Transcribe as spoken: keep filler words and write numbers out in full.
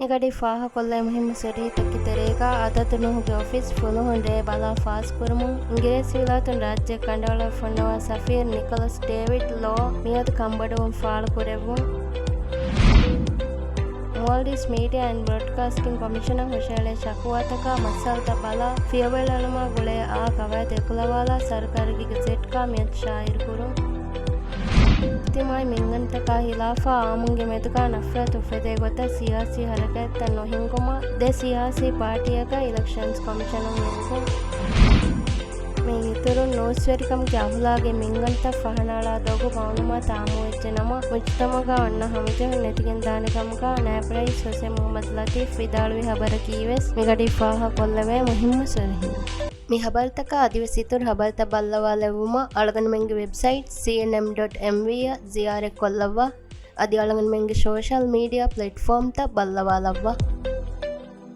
މިގަޑީ ފާހަކޮށްލައި މުހިއްމު ސޮރީހަތަކުގެ ތެރޭގަ އަދަދު ނޫހުގެ އޮފީސް ފުލުހުން ރޭ ބަލާ ފާސްކުރުމުން، އިނގިރޭސިވިލާތުން ރާއްޖެ ކަނޑައަޅާފަ އޮންނަވާ ސަފީރު ނިކޮލަސް ޑޭވިޑް ލޯ މިއަދު ކަންބޮޑުވުން ފާޅުކުރެއްވުން. މޯލްޑިވްސް މީޑިއާ އެންޑް ބްރޯޑްކާސްޓިން ކޮމިޝަނަށް ހުށަހެޅޭ ޝަކުވާތަކާ މައްސަލަތައް ބަލާ ފިޔަވަޅުލައިލުމާ ގުޅޭ އާ ގަވާއިދު އެކުލަވާލާ ސަރުކާރުގެ ގެޒެޓްގަ މިއަދު ޝާއިރުކުރުން. އިޖްތިމާޢީ މިންގަނޑުތަކާ ހިލާފަށް އާއްމުންގެ މެދުގަ ނަފްރަތު އުފެދޭ ގޮތަށް ސިޔާސީ ހަރަކާތްތައް ނުހިންގުމަށް ދެ ސިޔާސީ ޕާޓީއަކަށް އިލެކްޝަންސް ކޮމިޝަނުން އެންގުން. މީގެ އިތުރުން ނޫސްވެރިކަމުގެ އަހުލާގެއް މިންގަނޑުތައް ފަހަނައަޅާ ދޮގު މައުލޫމާތު އާއްމުވެއްޖެ ނަމަ، މުޖުތަމަޢުގަ އޮންނަ ހަމަޖެހުން ނެތިގެންދާނެ ކަމުގަ ނައިބް ރައީސް ހުސެން މުޙައްމަދު ލަތީފް ވިދާޅުވި ޚަބަރަކީވެސް މިގަޑީ ފާހަކޮށްލެވޭ މުހިއްމު ސޮރީހަތް. މި ޚަބަރުތަކާ އަދިވެސް އިތުރު ޚަބަރުތައް ބައްލަވާލެއްވުމަށް އަޅުގަނޑުމެންގެ ވެބްސައިޓް ސީއެންއެމް ޑޮޓް އެމްވީ އަށް ޒިޔާރަތްކޮށްލައްވާ. އަދި އަޅުގަނޑުމެންގެ ސޯޝަލް މީޑިއާ ޕްލެޓްފޯމްތައް ބައްލަވާލައްވާ.